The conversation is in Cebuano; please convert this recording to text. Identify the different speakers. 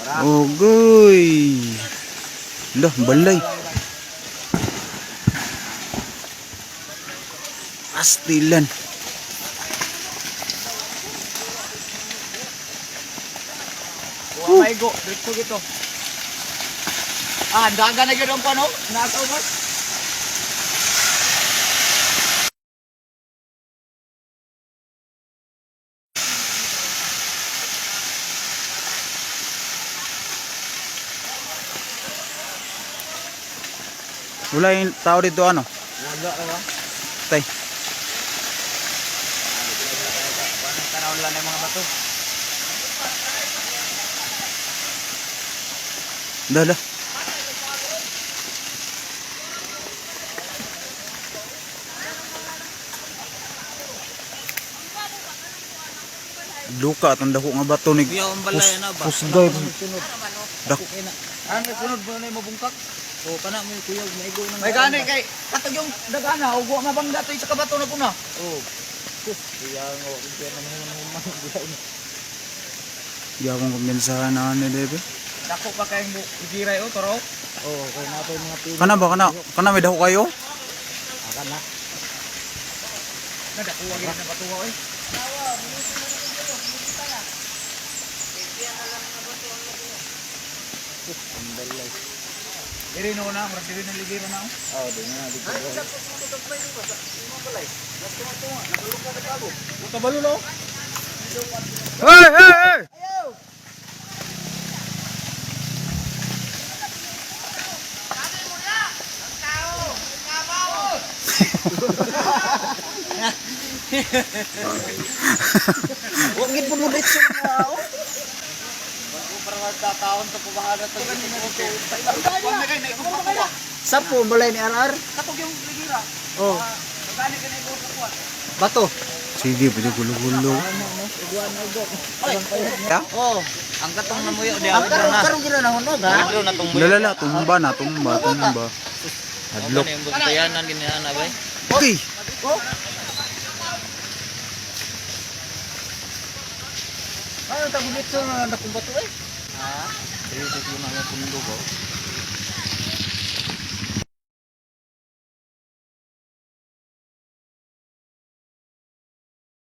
Speaker 1: Ogoy. Lah, balay. Astilan.
Speaker 2: Wa may go, diretso gito. Ah, daga na gyud ang pano. Nasa ubos.
Speaker 1: Wala yung tao dito ano?
Speaker 2: Wala ra ba?
Speaker 1: Tay.
Speaker 2: Tanaw lang ng mga bato.
Speaker 1: Dala. Luka at ang dako nga bato ni
Speaker 2: Kuya, ang balay na ba?
Speaker 1: Pusgay. Dak
Speaker 2: Ano sunod mo na mabungkak? O kana mo kuya maigo nang. May gani kay katog yung dagana ug wa mabangga to sa kabato na kuna. Oh. Kus, kuya nga wa kuya na human human.
Speaker 1: Di akong kumyensahan na ano debe.
Speaker 2: Dako pa kayong giray o toro. Oh, kay nato mga pili.
Speaker 1: Kana ba kana? Kana may dako kayo?
Speaker 2: Kana. Nadako wa gid na bato oy. Diri no na, murag diri na ligira na. Oh, di na dito. Kabalo no?
Speaker 1: Hey, hey, hey!
Speaker 2: Wa gid pud mo diretso na oh. Bago para magtataon sa pubahan at
Speaker 3: Sapo balay ni RR.
Speaker 2: Katog yung ligira.
Speaker 3: Oh,
Speaker 2: Magani ka na ikaw sa kuwan.
Speaker 3: bato.
Speaker 1: Sige, pwede gulo-gulo. Ya?
Speaker 2: Oh, ang katong namuyo di
Speaker 3: Ang karon karon gina na hunog ha.
Speaker 2: na tong
Speaker 1: Lalala, tumba na, tumba, tumba. Hadlok.
Speaker 2: yung buntayanan ginana bay.
Speaker 1: Okay.
Speaker 3: Ano tag dito na nakong bato eh?
Speaker 2: Ha? Dito yung mga pundo ko.